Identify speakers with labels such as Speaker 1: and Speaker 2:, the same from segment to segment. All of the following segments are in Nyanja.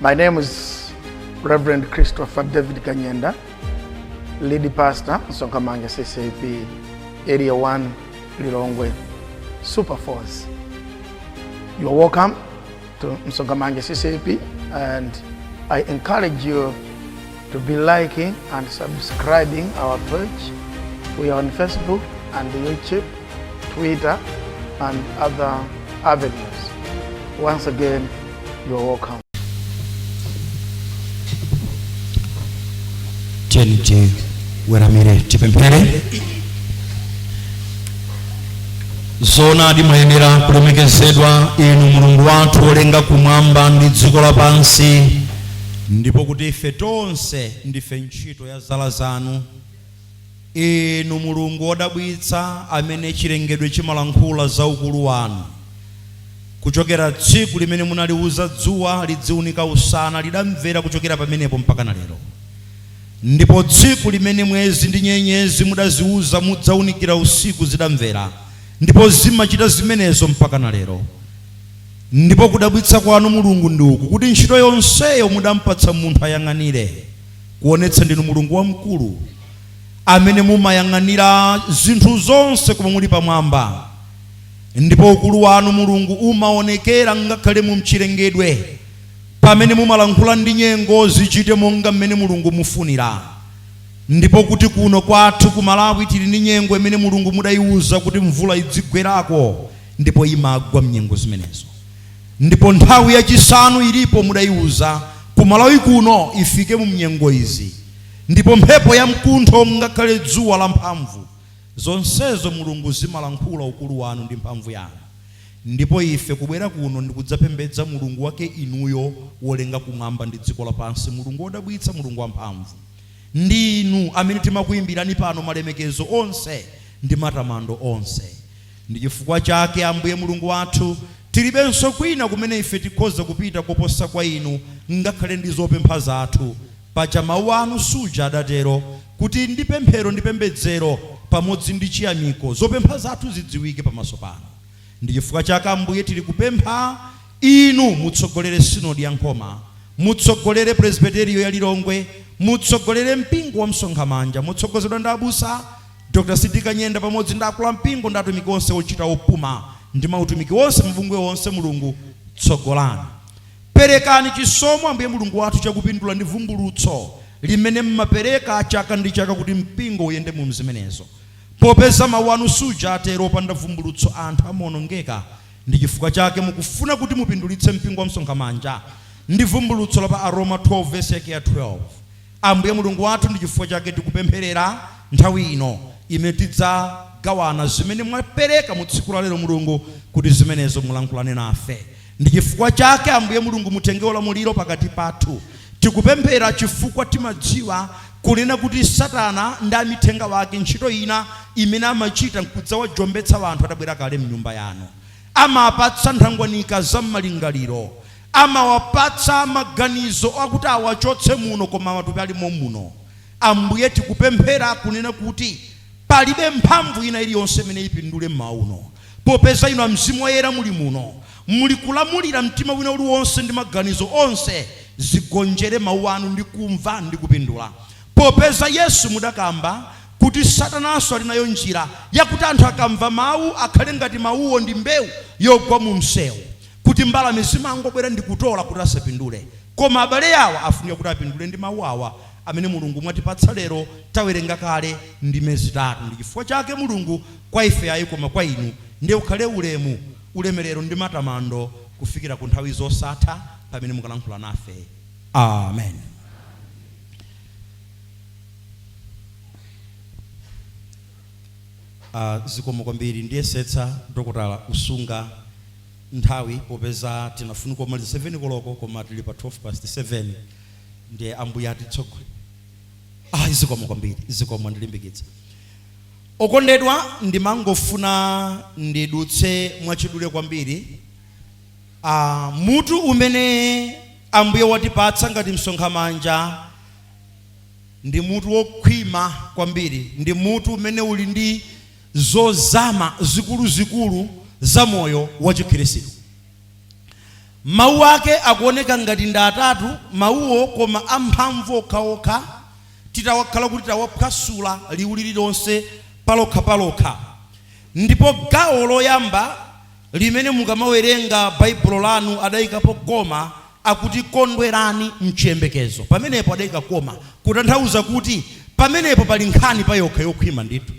Speaker 1: My name is Reverend Christopher David Kanyenda, lead pastor, Msonkhamanja CCAP, Area 1, Lilongwe, Super Force. You are welcome to Msonkhamanja CCAP, and I encourage you to be liking and subscribing our page. We are on Facebook and YouTube, Twitter, and other avenues. Once again, you are welcome.
Speaker 2: Tiyeni tiweramire, tipemphere. Zoonadi mwayenera kulemekezedwa inu Mulungu wathu wolenga kumwamba ndi dziko lapansi, ndipo kuti ife tonse ndife ntchito ya zala zanu. Inu Mulungu wodabwitsa amene chilengedwe chimalankhula za ukulu wanu. Kuchokera tsiku limene munaliuza dzuwa lidziunika usana, lidamvera kuchokera pamenepo mpakana lero. Ndipo tsiku limene mwezi ndi nyenyezi mudaziuza mudzaunikira usiku, zidamvera, ndipo zimachita zimenezo mpakana lero. Ndipo kudabwitsa kwanu Mulungu ndi uku, kuti ntchito yonseyo mudampatsa munthu ayang'anire, kuonetsa ndinu Mulungu wamkulu amene mumayang'anira zinthu zonse koma muli pamwamba. Ndipo ukulu wanu Mulungu umaonekera ngakhale mu mchilengedwe, pamene mumalankhula ndi nyengo zichite monga mmene Mulungu mufunira. Ndipo kuti kuno kwathu ku Malawi tili ndi nyengo imene Mulungu mudayiuza kuti mvula idzigwerako, ndipo imagwa mnyengo zimenezo. Ndipo nthawi yachisanu ilipo mudayiuza ku Malawi kuno ifike mu mnyengo izi, ndipo mphepo ya mkuntho ngakhale dzuwa lamphamvu, zonsezo Mulungu zimalankhula ukulu wanu ndi mphamvu yanu. Ndipo ife kubwera kuno ndi kudzapembedza Mulungu wake inuyo wolenga kumwamba ndi dziko lapansi, Mulungu wodabwitsa, Mulungu wamphamvu. Ndi inu amene timakuimbirani pano malemekezo onse ndi matamando onse. Ndi chifukwa chake, Ambuye Mulungu wathu, tiribenso kwina kumene ife tikhoza kupita koposa kwa Inu, ngakhale ndi zopempha zathu. Paja Mawu anu suja adatero, kuti ndi pemphero ndi pembedzero pamodzi ndi chiyamiko, zopempha zathu zidziwike pamaso panu. Ndi chifukwa chake, Ambuye, tiri kupempha Inu mutsogolere Sinodi ya Nkhoma, mutsogolere Presbyteriyo ya Lilongwe, mutsogolere mpingo wa Msonkhamanja, motsogozedwa ndi abusa, Dr. C.D. Kanyenda, pamodzi ndi akulu a mpingo ndi atumiki onse ochita opuma ndi mautumiki onse, mabungwe onse. Mulungu, tsogolani. Perekani chisomo, Ambuye Mulungu wathu, chakupindula ndi vumbulutso limene mmapereka chaka ndi chaka kuti mpingo uyende mu mzimenezo. Popeza mawu anu suja atero, opanda vumbulutso anthu amaonongeka, ndi chifukwa chake mukufuna kuti mupindulitse mpingo wa Msonkhamanja ndi vumbulutso la pa Aroma 12 vesi yake ya 12. Ambuye Mulungu wathu, ndi chifukwa chake tikupempherera nthawi ino imene tidzagawana zimene mwapereka mu tsiku la lero, Mulungu, kuti zimenezo mulankhulane nafe. Ndi chifukwa chake, Ambuye Mulungu, mutenge ulamuliro pakati pathu. Tikupemphera chifukwa timadziwa kunena kuti Satana ndi amithenga wake ntchito ina imene amachita nkudzawajombetsa anthu atabwera kale mnyumba yanu. Amapatsa nthangwanika za mmalingaliro. Amawapatsa maganizo akuti awachotse muno koma matupi ali mommuno. Ambuye, tikupemphera kunena kuti palibe mphamvu ina iliyonse imene ipindule mmawa uno, popeza Inu a Mzimu Woyera muli muno, muli kulamulira mtima wina uliwonse ndi maganizo onse zigonjere Mawu Anu ndi kumva ndi kupindula. Popeza Yesu mudakamba kuti Satananso ali nayo njira yakuti anthu akamva Mawu akhale ngati Mawuwo ndi mbewu yogwa mu msewu, kuti mbalame zimangobwera ndi kutola kuti asapindule. Koma abale awa afunika kuti apindule ndi Mawu awa amene Mulungu mwatipatsa lero, tawerenga kale ndime zitatu. Ndi chifukwa chake, Mulungu, kwa ife ayi koma kwa Inu ndiye ukhale ulemu, ulemerero ndi matamando kufikira ku nthawi zosatha pamene mukalankhula nafe. Amen. Zikomo kwambiri. Ndiyesetsa, dokotala, kusunga nthawi popeza tinafunika kumaliza 7 koloko koma tili pa 12 past 7, ndiye Ambuye atitsogolere. Ah, zikomo kwambiri, zikomo, ndilimbikitsa. Okondedwa, ndimangofuna ndidutse mwachidule kwambiri mutu umene Ambuye watipatsa ngati Msonkhamanja. Ndi mutu wokhwima kwambiri, ndi mutu umene uli ndi zozama zikuluzikulu za moyo wa Chikhristu. Mawu ake akuoneka ngati ndi atatu mawuwo, koma amphamvu okhaokha titawakhala kuti tawaphwasula liwu lililonse palokhapalokha. Ndipo gawo loyamba limene mukamawerenga Baibulo lanu adayikapo koma, akuti kondwerani mchiyembekezo. Pamenepo adayika koma, kutanthauza kuti pamenepo pali nkhani payokha yokhwima ndithu.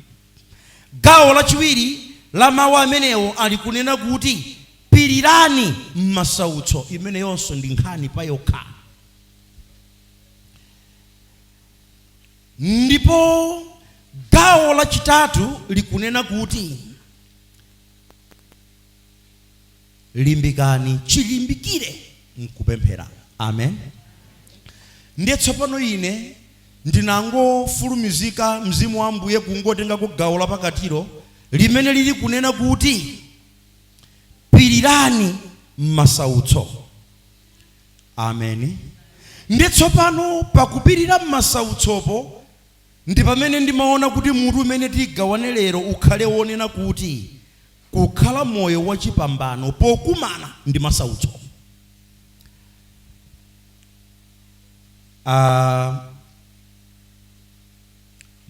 Speaker 2: Gawo lachiwiri la mawu amenewo ali kunena kuti pirirani m'masautso, imeneyonso ndi nkhani payokha. Ndipo gawo lachitatu likunena kuti limbikani chilimbikire mkupemphera. Amen. Ndiye tsopano ine ndinangofulumizika mzimu wa Ambuye kungotengako gawo lapakatilo limene lili kunena kuti pirirani m'masautso. Ameni. Ndiye tsopano pakupirira m'masautsopo ndi pamene ndimaona kuti mutu umene tigawane lero ukhale wonena kuti kukhala moyo wachipambano pokumana ndi masautso.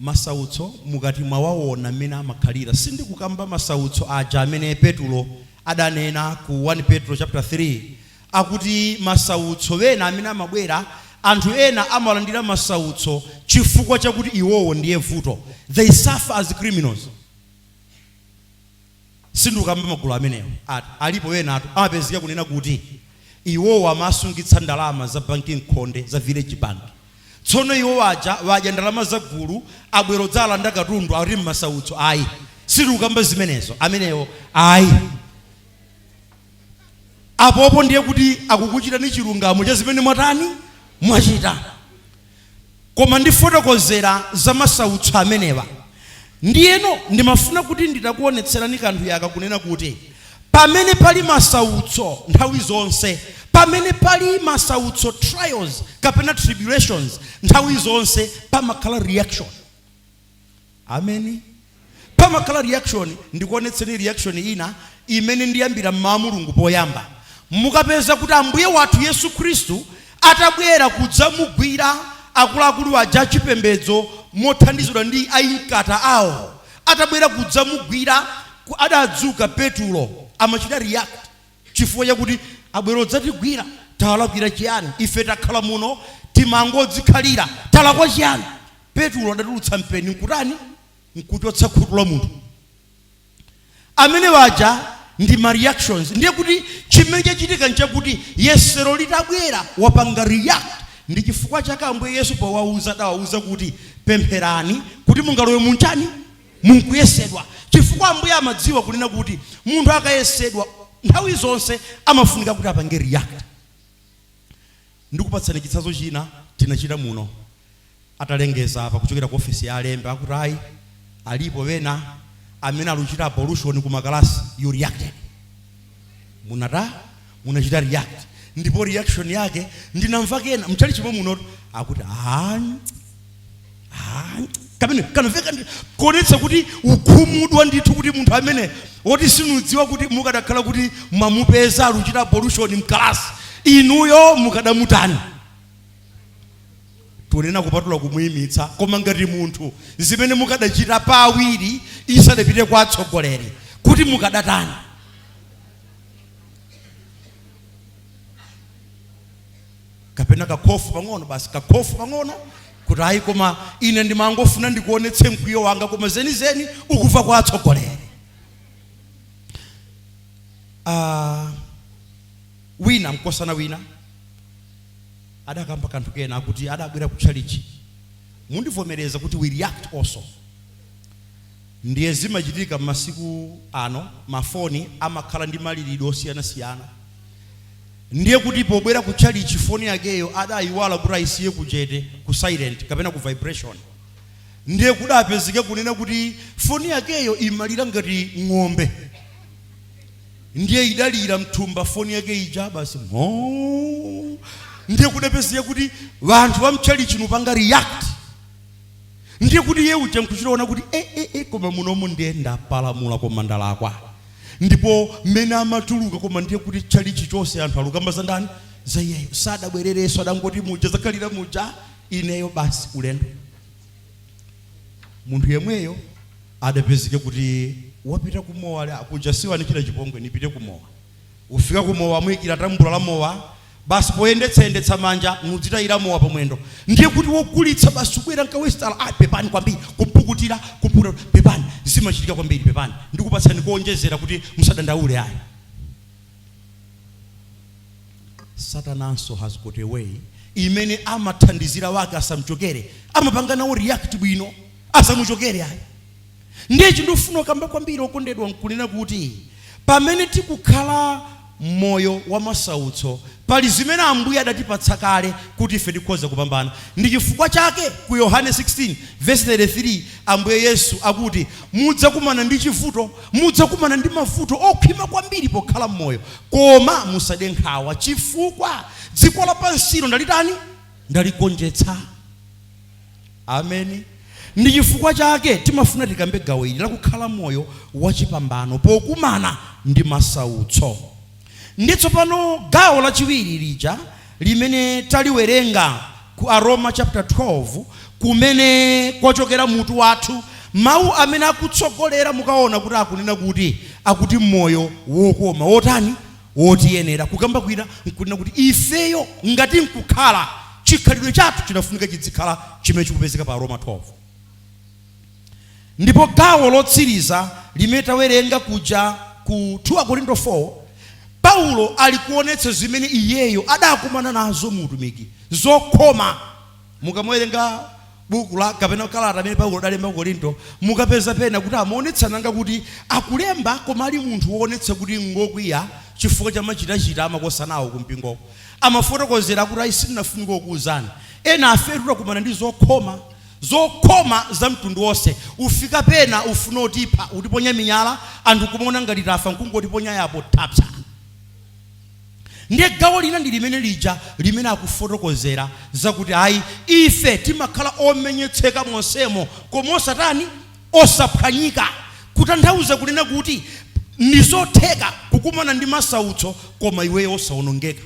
Speaker 2: Masautso mukati mwawaona mmene amakhalira, sindikukamba masautso aja amene Petulo adanena ku 1 Petro chapter 3, akuti masautso ena amene amabwera, anthu ena amalandira masautso chifukwa chakuti iwowo ndiye vuto, they suffer as criminals. Sindikukamba magulu amenewo. Ati alipo enatu amapezeka kunena kuti iwowo amasungitsa ndalama za banki mkhonde za village bank. Tsono iwo aja wadya ndalama za gulu, abwera odzalanda katundu, akuti mmasautso. Ayi, sindikukamba zimenezo, amenewo ayi. Apopo ndiye kuti akukuchitani chilungamo cha zimene mwatani, mwachita. Koma ndifotokozera za masautso amenewa. Ndiyeno ndimafuna kuti nditakuonetserani kanthu yaka kunena kuti pamene pali masautso nthawi zonse, pamene pali masautso, trials kapena tribulations, nthawi zonse pamakhala reaction. Ameni. Pamakhala reaction. Ndikuonetseni reaction ina imene ndiyambira mmawa Mulungu poyamba. Mukapeza kuti Ambuye wathu Yesu Khristu atabwera kudzamugwira akuluakulu aja achipembedzo mothandizidwa ndi ainkata awo, atabwera kudzamugwira, adadzuka Petulo amachita react chifukwa chakuti abwera odzatigwira, talakwira chiyani? Ife takhala muno timangodzikhalira, talakwa chiyani? Petulo adatulutsa mpeni nkutani? Nkuchotsa khutu la munthu. Amene waja ndi ma reactions. Ndiye kuti chimene chachitika nchakuti yesero litabwera wapanga react. Ndi chifukwa chake Ambuye Yesu powauza adawauza kuti pempherani kuti mungalowe munchani, munkuyesedwa, chifukwa Ambuye amadziwa kunena kuti munthu akayesedwa nthawi zonse amafunika kuti apange react. Ndikupatsani chitsanzo china tinachita muno. Atalengeza apa kuchokera ku ofesi ya alembi akuti ayi, alipo wena amene aluchita abolution ku makalasi, you reacted. Munata munachita react, ndipo reaction yake ndinamva kena mchali chimwe muno akuti kamene kanamveka kuonetsa kuti ukhumudwa ndithu, kuti munthu amene woti sinudziwa kuti mukadakhala kuti mwamupeza aluchita abolution mkalasi inuyo mukadamutani. Tunena kupatula kumuyimitsa, koma ngati munthu zimene mukadachita pa awiri isadapite kwa atsogoleri kuti mukadatani. Kapena kakhofu pang'ono basi, kakhofu pang'ono kuti ayi, koma ine ndimangofuna ndikuonetse mkwiyo wanga, koma zenizeni ukuva kwa atsogoleri. Wina mkosana wina adakamba kanthu kena akuti adabwera ku tchalitchi. Mundivomereza kuti we react also. Ndiye zimachitika m'masiku ano, mafoni amakhala ndi maliridwe osiyanasiyana. Ndiye kuti pobwera ku tchalitchi foni yakeyo adayiwala kuti ayisiye kuchete, ku silent kapena ku vibration. Ndiye kudapezeka kunena kuti foni yakeyo imalira ngati ng'ombe. Ndiye idalira mthumba foni yake ija basi ng'oo. Ndiye kudapezeka kuti wanthu wa mtchalitchi nupanga react. Ndiye kuti iye uja nkuchitaona kuti koma munomu ndiye ndapalamula koma ndalakwa. Ndipo mmene amatuluka, koma ndiye kuti tchalichi chonse anthu alukamba za ndani? Za iyeyo. Sadabwererenso, adangoti muja zakhalira muja, ineyo basi ulendo. Munthu yemweyo adapezeke kuti wapita kumowa, ali akuja siwani china chipongwe, nipite kumowa. Ufika kumowa, amuyikira tambula la mowa basi, poyendetsayendetsa manja mudzitayira mowa pamwendo. Ndiye kuti wogulitsa basi kubwera nkawesitala, ah, pepani kwambiri, kumpukutira kumpukutira, pepani, zimachitika kwambiri, pepani, ndikupatsani kuonjezera kuti musadandaule ayi. Satananso has got a way imene amathandizira wake asamchokere, amapanga nawo react bwino asamuchokere ayi. Ndiye chindifuna kukamba kwambiri, okondedwa, nkunena kuti pamene tikukhala moyo wa masautso, pali zimene Ambuye adatipatsa kale kuti ife tikhoza kupambana. Ndi chifukwa chake ku Yohane 16 verse 33 Ambuye Yesu akuti mudzakumana ndi chivuto, mudzakumana ndi mavuto okhwima kwambiri pokhala mmoyo, koma musade nkhawa chifukwa dziko lapansilo ndalitani? Ndaligonjetsa. Ameni. Ndi chifukwa chake timafuna tikambe gawo ili lakukhala moyo wachipambano pokumana ndi masautso. Ndi tsopano gawo lachiwiri lija limene taliwerenga ku Aroma chapter 12, kumene kwachokera mutu wathu, mawu amene akutsogolera, mukaona kuti akunena kuti akuti moyo wokoma wotani? Wotiyenera. Kukamba kwina nkunena kuti ifeyo ngati nkukhala chikhalidwe chathu chinafunika chidzikhala chimene chikupezeka pa Aroma 12. Ndipo gawo lotsiriza limene tawerenga kuja ku 2 Akorinto 4, Paulo ali kuonetsa zimene iyeyo adakumana nazo mu utumiki zokhoma. Mukamuwerenga buku la kapena kalata amene Paulo adalemba ku Korinto, mukapeza pena kuti amaonetsa nanga kuti akulemba, koma ali munthu woonetsa kuti ngokwiya chifukwa cha machitachita amakosanawo kumpingoko. Amafotokozera kuti ayi, sindinafunike kukuwuzani, ena afetu takumana ndi zokhoma, zokhoma za mtundu wonse. Ufika pena ufuna utipha, utiponya minyala, anthu kumaona ngati tafa, nkungotiponya yapo tapsa. Ndiye gawo lina ndi limene lija limene akufotokozera zakuti ayi, ife timakhala omenyetseka monsemo koma osatani? Osaphwanyika. Kutanthauza kunena kuti ndi zotheka kukumana ndi masautso koma iweyo osaonongeka,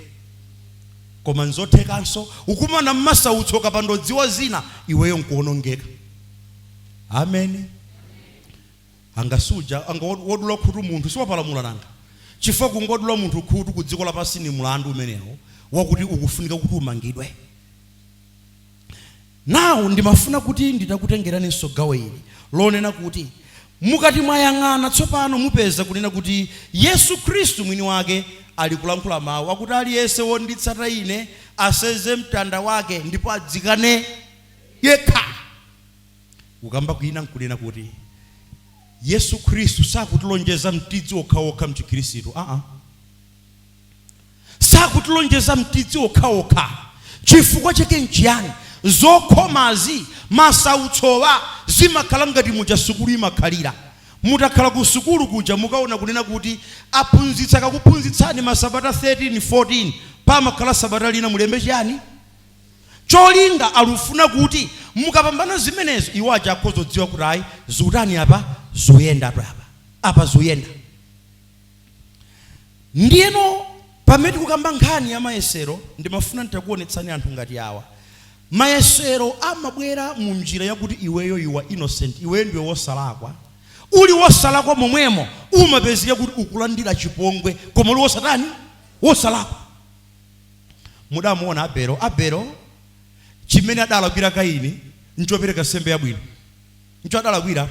Speaker 2: koma nzothekanso kukumana mmasautso kapandodziwa zina iweyo nkuonongeka. Ameni. Angasuja anga wodula khutu munthu siwapalamula nanga? Chifukwa kungodula munthu khutu ku dziko lapansi ni mlandu umenewo wakuti ukufunika kuti umangidwe. Nawu ndimafuna kuti nditakutengeraninso gawo ili lonena kuti mukati mwayang'ana tsopano mupeza kunena kuti Yesu Khristu mwini wake ali kulankhula mawu akuti aliyense wonditsata ine asenze mtanda wake ndipo adzikane yekha. Kukamba kwina nkunena kuti Yesu Khristu sakutilonjeza mtidzi wokhawokha mchikhristu aa, sakutilonjeza mtidzi wokhawokha. Chifukwa chake nchiyani? Zokhomazi, masautsowa, zimakhala ngati muja sukulu imakhalira. Mutakhala ku sukulu kuja mukaona kunena kuti aphunzitsi akakuphunzitsani masabata 13, 14, pamakhala sabata lina mulembe chiyani? Cholinga alufuna kuti mukapambana zimenezo, iwo aja akhoza kudziwa kuti ayi, zikutani apa, zikuyendatu apa, apa zikuyenda. Ndiyeno pamene tikukamba nkhani ya mayesero, ndimafuna nditakuonetsani anthu ngati awa. Mayesero amabwera mu njira yakuti iweyo you are innocent, iweyo ndiwe wosalakwa. Uli wosalakwa momwemo umapezeka kuti ukulandira chipongwe, koma uli wosatani? Wosalakwa. Mudamuona Abelo? Abelo chimene adalakwira Kaini nchopereka nsembe yabwino, ncho adalakwira.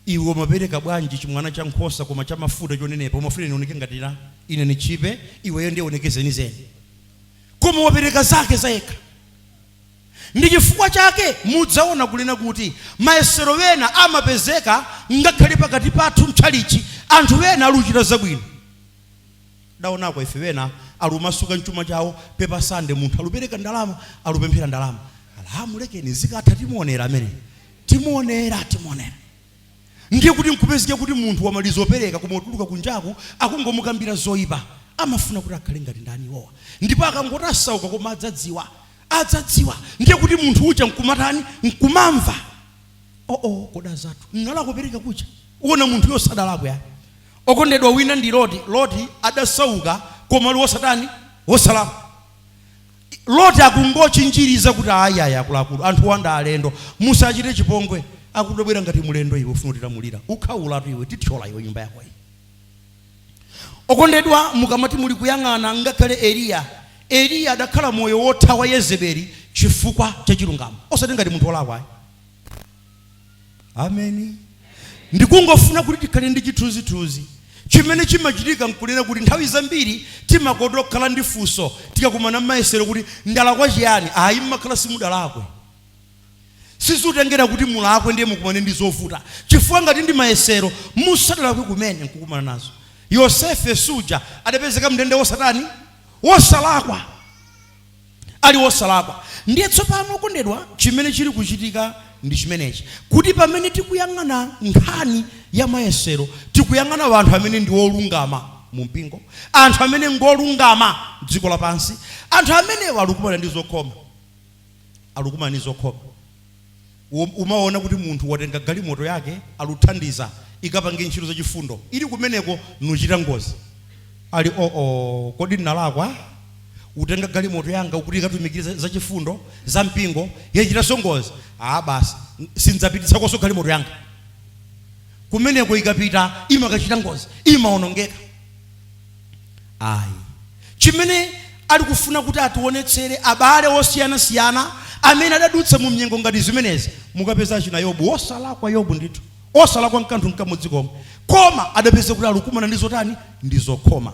Speaker 2: Iwe umapereka bwanji chimwana cha nkhosa koma cha mafuta chonenepa? Umafuna ine oneke ngati na ine nichipe, iweyo ndiye oneke zenizeni, koma wapereka zake zayekha. Ndi chifukwa chake mudzaona kunena kuti mayesero wena amapezeka ngakhale pakati pathu mtchalichi, anthu wena aluchita zabwino. Daonako ife wena alumasuka mchuma chawo pepa Sande, munthu alupereka ndalama, alupemphera ndalama, ala mulekeni, zikatha timuonera amene timuonera timuonera. Ndiye kuti nkupezeke kuti munthu wamaliza opereka koma utuluka kunjaku akungomukambira zoyipa, amafuna kuti akhale ngati ndani iwowa, ndipo akangoti asauka koma adzadziwa, adzadziwa. Ndiye kuti munthu uja nkumatani? Nkumamva oo, koda zathu nnala kupereka kuja, uona munthu yosadalakwe ayi. Okondedwa, wina ndi Loti. Loti adasauka koma ali wosatani? Wosalakwa. Loti akungochinjiriza kuti, "Ayaya, akuluakulu, anthu wanda alendo, musachite chipongwe." Akudabwera ngati mulendo iwe, ufuna kutilamulira? Ukhaulatu iwe, tithyola iwe nyumba yako iyi. Okondedwa, mukamati muli kuyang'ana, ngakhale Eliya, Eliya adakhala moyo wothawa Yezebeli chifukwa cha chilungamo, osati ngati munthu wolakwa. Ameni. Ndikungofuna kuti tikhale ndi chithunzithunzi chimene chimachitika, nkunena kuti nthawi zambiri timakonda kukhala ndi funso tikakumana m'mayesero kuti, "Ndalakwa chiyani?" Ayi, mmakhala simudalakwe. Sizutengera kuti mulakwe ndiye mukumane ndi zovuta, chifukwa ngati ndi mayesero, musadalakwe kumene nkukumana nazo. Yosefe suja adapezeka mndende wosatani? Wosalakwa, ali wosalakwa. Ndiye tsopano, okondedwa, chimene chili kuchitika ndi chimenechi, kuti pamene tikuyang'ana nkhani ya mayesero, tikuyang'ana anthu amene ndi olungama mu mpingo, anthu amene ngolungama dziko lapansi. Anthu amenewa alikumana ndi zokhoma, alikumana ndi zokhoma. Umaona kuti munthu watenga galimoto yake, aluthandiza ikapange ntchito zachifundo, ili kumeneko nuchita ngozi, ali, "Oo, kodi ndinalakwa? Utenga galimoto yanga kuti ikatumikire zachifundo za mpingo, yachitanso ngozi. Ah, basi, sindzapititsakonso galimoto yanga kumeneko. Ikapita imakachita ngozi, imaonongeka." Ayi, chimene ali kufuna kuti ationetsere, abale osiyanasiyana amene adadutsa mu mnyengo ngati zimenezi, mukapeza achina Yobu, osalakwa. Yobu ndithu osalakwa mkanthu mkamodzi komwe, koma adapeza kuti alukumana ndi zotani? Ndi zokhoma.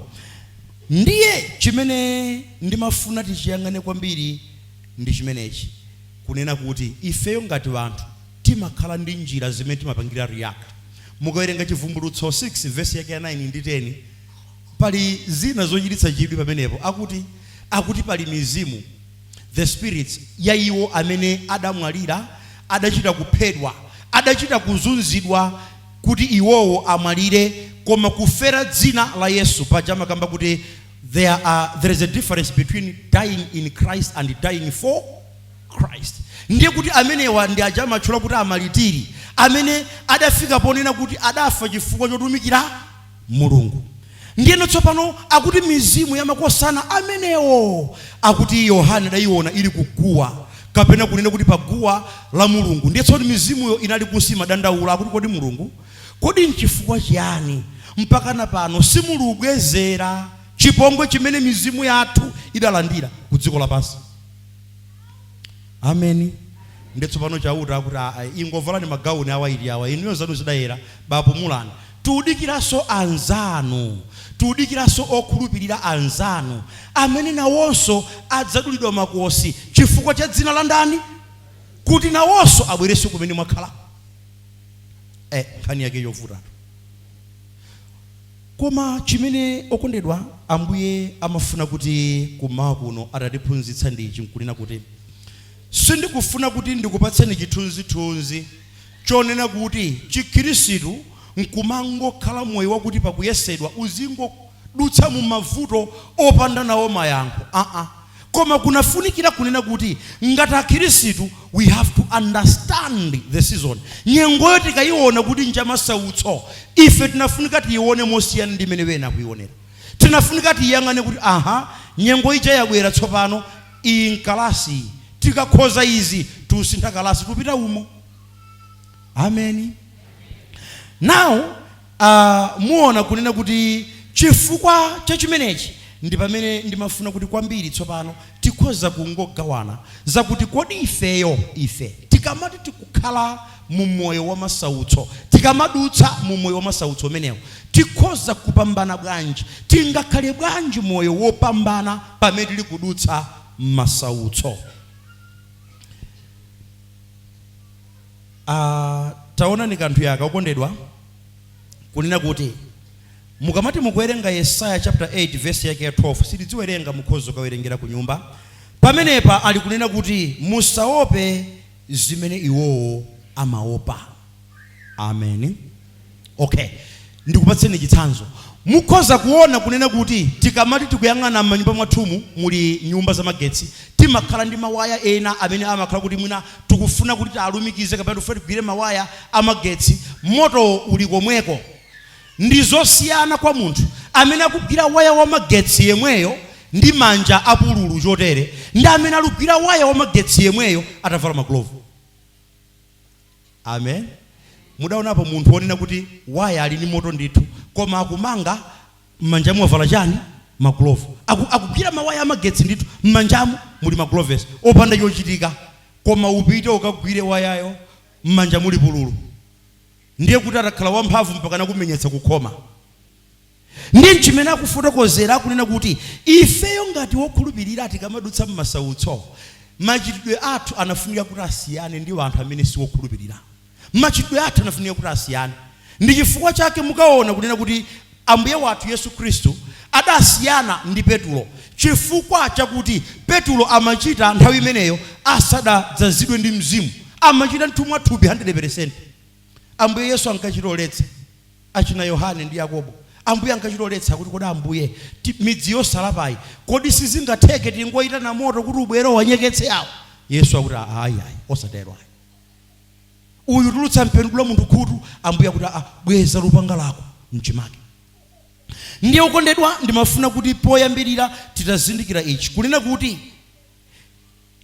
Speaker 2: Ndiye chimene ndimafuna tichiyang'ane kwambiri ndi chimenechi, kunena kuti ifeyo ngati anthu timakhala ndi njira zimene timapangira react. Mukawerenga Chivumbulutso 6 verse yake ya 9 ndi 10, pali zina zochititsa chidwi pamenepo. Akuti pali mizimu, the spirits ya iwo amene adamwalira, adachita kuphedwa, adachita kuzunzidwa kuti iwowo amwalire, koma kufera dzina la Yesu. Paja amakamba kuti there is a difference between dying in Christ and dying for Christ. Ndiye kuti amenewa ndi aja amatchula kuti amalitiri, amene adafika ponena kuti adafa chifukwa chotumikira Mulungu. Ndiyeno tsopano akuti mizimu ya makosana amenewo, akuti Yohane adayiona ili kuguwa, kapena kunena kuti paguwa la Mulungu. Ndiye tsono mizimuyo inali kunsi, madandaula, akuti, "Kodi Mulungu, kodi nchifukwa chiyani mpakana pano simulubwezera chipongwe chimene mizimu yathu idalandira ku dziko lapansi?" Ameni. Ndi tsopano Chauta akuti, "Aa, ingovalani magauni a white awa, inuyo zanu zidayera, bapumulani. Tiudikiranso anzanu, tiudikiranso okhulupirira anzanu amene nawonso adzadulidwa makosi chifukwa cha dzina la ndani, kuti nawonso abwerenso kumene mwakhala." Nkhani yake yovutatu. Koma chimene, okondedwa, Ambuye amafuna kuti kumawa kuno atatiphunzitsa ndichi, nkunena kuti sindikufuna kuti ndikupatseni chithunzithunzi chonena kuti Chikhirisitu nkumangokhala moyo wakuti pakuyesedwa uzingodutsa mu mavuto opanda nawo mayankho, aa. Koma kunafunikira kunena kuti ngati Akhirisitu we have to understand the season. Nyengoyo tikayiona kuti njamasautso, ife tinafunika tiyione mosiyana ndi imene wena akuionera. Tinafunika tiyang'ane kuti, aha, nyengo ija yabwera tsopano, iyi nkalasi, tikakhoza izi tusintha kalasi, tupita umo. Ameni. Now muona kunena kuti chifukwa cha chimenechi ndi pamene ndimafuna kuti kwambiri tsopano tikhoza kungogawana zakuti kodi ifeyo, ife tikamati tikukhala mu moyo wa masautso, tikamadutsa mu moyo wa masautso umenewo, tikhoza kupambana bwanji? Tingakhale bwanji moyo wopambana pamene tili kudutsa masautso? Taonani kanthu yaka, okondedwa, kunena kuti mukamati mukuwerenga Yesaya chapter 8 verse yake ya 12, sitidziwerenga, mukhoza kukawerengera ku nyumba. Pamenepa ali kunena kuti musaope zimene iwowo amaopa. Amen. Okay, ndikupatseni chitsanzo. Mukhoza kuona kunena kuti tikamati tikuyang'ana m'manyumba mwathumu, muli nyumba zamagetsi, timakhala ndi mawaya ena amene amakhala kuti mwina tikufuna kuti tialumikize kapena tikufuna tigwire mawaya amagetsi. Moto uli komweko. Ndi zosiyana kwa munthu amene akugwira waya wa magetsi yemweyo ndi manja apululu chotere ndi amene alugwira waya wa magetsi yemweyo atavala magulovu. Amen. Mudaonapo munthu wonena kuti waya ali ndi moto ndithu, koma akumanga m'manjamu wavala chani? Magulovu. Akugwira mawaya amagetsi ndithu, m'manjamu muli maguloves opanda chochitika, koma upite ukagwire wayayo m'manja muli pululu, ndiye kuti atakhala wamphamvu mpaka nakumenyetsa kukhoma. Ndi nchimene akufotokozera, akunena kuti ifeyo ngati wokhulupirira tikamadutsa m'masautso, machitidwe athu anafunika kuti asiyane ndi anthu amene si wokhulupirira. Machitidwe athu anafunika kuti asiyane. Ndi chifukwa chake mukaona kunena kuti Ambuye wathu Yesu Khristu adasiyana ndi Petulo, chifukwa chakuti Petulo amachita nthawi imeneyo asadadzazidwe ndi Mzimu, amachita ndithu mwathupi 100%. Ambuye Yesu ankachita oletsa achina Yohane ndi Yakobo. Ambuye ankachita oletsa kuti, kodi Ambuye, midzi yosalapayi, kodi sizingatheke tingoyitana moto kuti ubwere uwanyeketse awo? Yesu akuti, ayi ayi, osatero ayi. Uyu tulutsa mpeni kudula munthu khutu, Ambuye akuti, aa, bweza lupanga lako mchimake. Ndiye okondedwa, ndimafuna kuti poyambirira titazindikira ichi, kunena kuti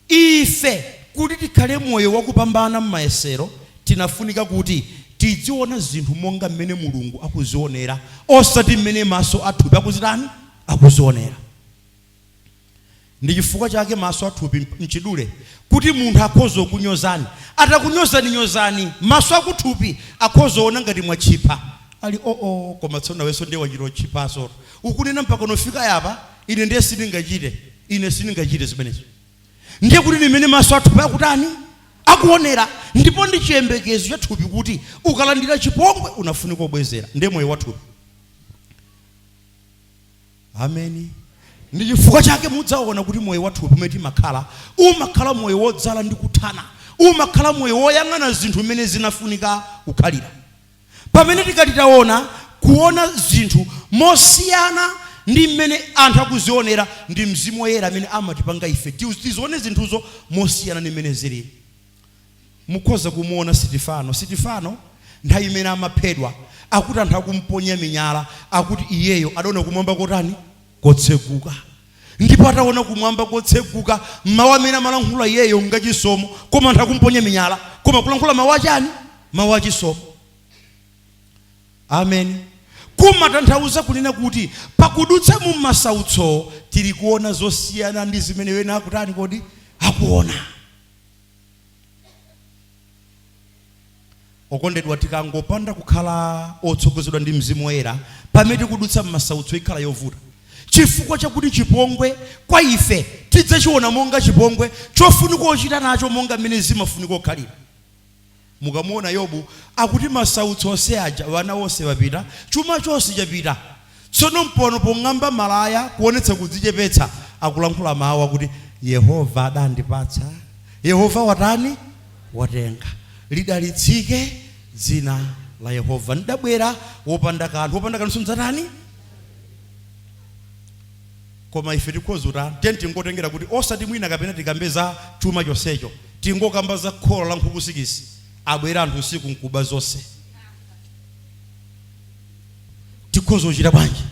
Speaker 2: ife kuti tikhale moyo wakupambana m'mayesero, tinafunika kuti tidziona zinthu monga mmene Mulungu akuzionera, osati mmene maso athupi akuzitani, akuzionera. Ndi chifukwa chake maso athupi, mchidule, kuti munthu akhoza kukunyozani. Atakunyozani nyozani, maso akuthupi akhoza kuona ngati mwatchipa. Ali oo, koma tsono nawenso ndiye wachita otchipaso. Ukunena mpaka unofika yapa, ine ndiye sindingachite. Ine sindingachite zimenezo. Ndiye kuti limene maso athupi akutani? Akuonera. Ndipo ndi chiyembekezo cha thupi kuti ukalandira chipongwe unafunika kubwezera. Ndiye moyo wa thupi. Ameni. Ndi chifukwa chake mudzaona kuti moyo wa thupi umene timakhala umakhala moyo wodzala ndi kuthana, umakhala moyo woyang'ana zinthu mmene zinafunika kukhalira. Pamene tikati taona kuona zinthu mosiyana ndi mmene anthu akuzionera, ndi Mzimu Woyera amene amatipanga ife tizione zinthuzo mosiyana ndi mmene zilili. Mukhoza kumuona Sitifano. Sitifano nthawi imene amaphedwa, akuti anthu akumponya minyala, akuti iyeyo adaona kumwamba kotani? Kotseguka. Ndipo ataona kumwamba kotseguka, mawu amene amalankhula iyeyo ngachisomo, koma anthu akumponya minyala, koma kulankhula mawu achani? Mawu achisomo. Amen. Kumatanthauza kunena kuti pakudutsa mu masautso tili kuona zosiyana ndi zimene wena akutani kodi? Akuona. Okondedwa, tikangopanda kukhala otsogozedwa ndi Mzimu Woyera pamene tikudutsa m'masautso, ikhala yovuta, chifukwa chakuti chipongwe kwa ife tidzachiona monga chipongwe chofunika kuchita nacho monga mmene zimafunika kukhalira. Mukamuona Yobu akuti masautso onse aja, wana onse wapita, chuma chonse chapita, tsono mpono pong'amba malaya kuonetsa kudzichepetsa, akulankhula mawu akuti, Yehova adandipatsa, Yehova watani? Watenga. Lidalitsike dzina la Yehova. Ndidabwera wopanda kanthu, wopanda kanthu sindidzatani? Koma ife tikhoza kutani? Tiyeni tingotengera kuti osati mwina kapena tikambe za chuma chonsecho, tingokamba za khola la nkhuku sikisi, abwera anthu usiku nkuba zonse. Tikhoza kuchita bwanji?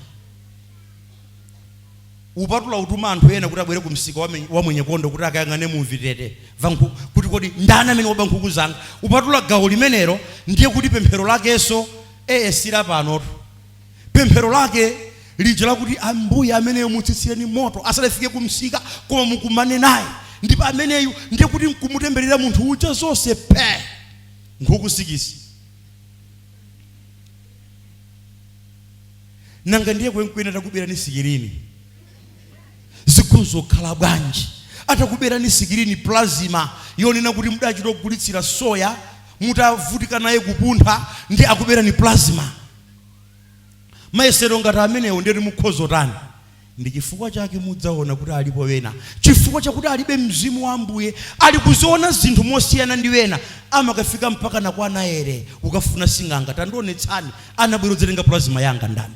Speaker 2: Upatula utuma anthu ena kuti abwere ku msika wa Mwenyekondo kuti akayang'ane mu mvitete va nkhuku kuti kodi ndani amene waba nkhuku zanga. Upatula gawo limenelo, ndiye kuti pemphero lakenso ee sila panotu. Pemphero lake lija lakuti Ambuye ameneyo mutsitsireni moto asadafike ku msika, koma mukumane naye, ndipo ameneyu ndiye kuti nkumutemberera munthu uja zonse pe nkhuku sikisi. Nanga ndiye kwenikweni atakuberani sikirini zikhoza kukhala bwanji? Atakuberani sikirini plasma yonena kuti mudachita kugulitsira soya mutavutika naye kupuntha, ndi akuberani plasma. Mayesero ngati amenewo ndiye mukhoza kutani? Ndi chifukwa chake mudzaona kuti alipo wena, chifukwa chakuti alibe Mzimu wa Ambuye, ali kuziona zinthu mosiyana ndi wena, amakafika mpaka na kwa Naere ukafuna sing'anga, tandionetsani anabwera kudzatenga plasma yanga ndani?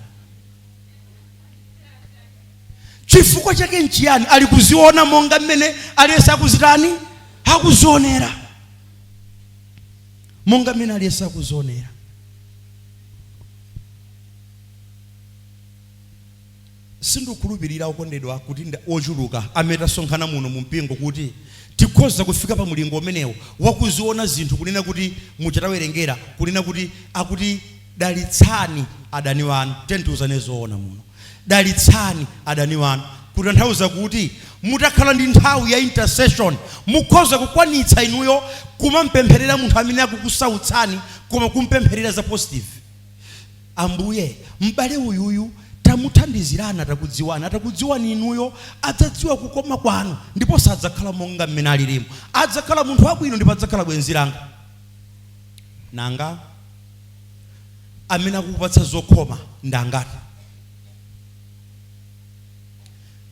Speaker 2: Chifukwa chake nchiyani? Ali kuziona monga mmene aliyense akuzitani? Akuzionera. Monga mmene aliyense akuzionera. Sindikukhulupirira, okondedwa, kuti ochuluka amene tasonkhana muno mu mpingo kuti tikhoza kufika pa mulingo umenewo wakuziona zinthu, kunena kuti muchatawerengera kunena kuti akuti dalitsani adani wanu. Tentiuzane zoona muno, dalitsani adani wanu kutanthauza kuti mutakhala ndi nthawi ya intercession mukhoza kukwanitsa inuyo kumampempherera munthu amene akukusautsani, koma kumpempherera za positive. Ambuye, m'bale uyuyu tamuthandizirana, atakudziwani, atakudziwani inuyo adzadziwa kukoma kwanu ndipo sadzakhala monga mmene alilimu, adzakhala munthu wabwino ndipo adzakhala bwenzi langa. Nanga amene akukupatsa zokhoma ndi angati?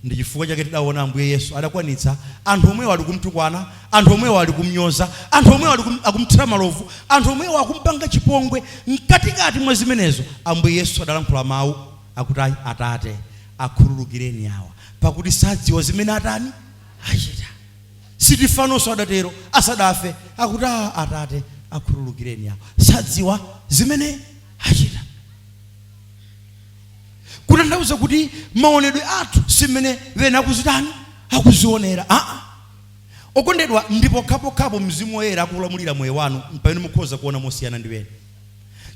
Speaker 2: Ndi chifukwa chake tidaona Ambuye Yesu adakwanitsa anthu omwewo ali kumtukwana, anthu omwewo ali kumnyoza, anthu omwewo ali akumthira malovu, anthu omwewo akumpanga chipongwe. Mkatikati mwa zimenezo Ambuye Yesu adalankhula mawu akuti, ayi Atate, akhululukireni awa, pakuti sadziwa zimene atani achita. Sitifanonso adatero asadafe, akuti, a Atate, akhululukireni awa, sadziwa zimene achita. Kutanthauza kuti maonedwe athu simene wena akuzitani, akuzionera. Aa, okondedwa, ndipo pokhapokhapo Mzimu Woyera akulamulira moyo wanu pamene mukhoza kuona mosiyana ndi wena,